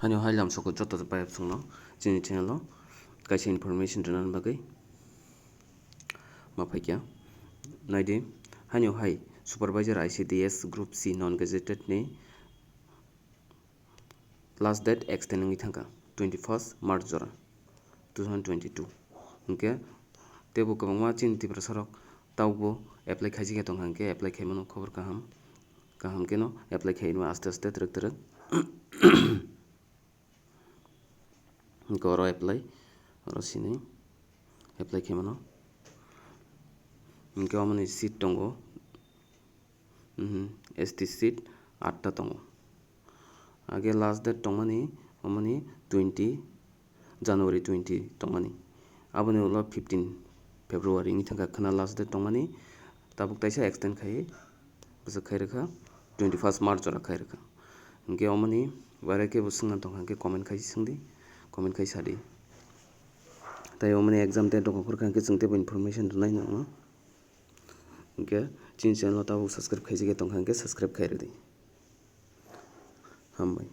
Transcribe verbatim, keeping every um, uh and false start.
Hani hai lamsoko joto bayapsongno chini channel o kaisa information rwnani bagwi ma phaikya. Naidi, hani hai supervisor I C D S group C non gazetted ni last date extend wngwi thangkha twenty first March jora two thousand twenty two. Hinkhe teibo kwbangma chini Tiprasa rok tabukbo apply khaijak ya tongkha, hinkhe apply khaimano khobor kaham. Kaham kheno apply khaimano aste aste twrwk twrwk. Hinkhe oro apply, oro sini apply khaimano. Hinkhe omoni seat tongo, mhm, S T seat atta tongo. Age last date tongmani omoni twenty January twenty tongmani. Aboni ulo fifteen February wngwi thangkha khwna last date tongmani. Tabuk taisa extend khai, bwswk khai rwkha twenty first March jora khai rwkha. Hinkhe omoni baire kebo swngna tongkha hinkhe comment khai swngdi, comment khai sadi. Tai omoni exam date rok ongkhorkha hinkhe chwng teibo information rwnai nangno. Hinkhe chini channel o tabuk subscribe khaijak ya tongkha hinkhe subscribe khai rwdi. Hambai.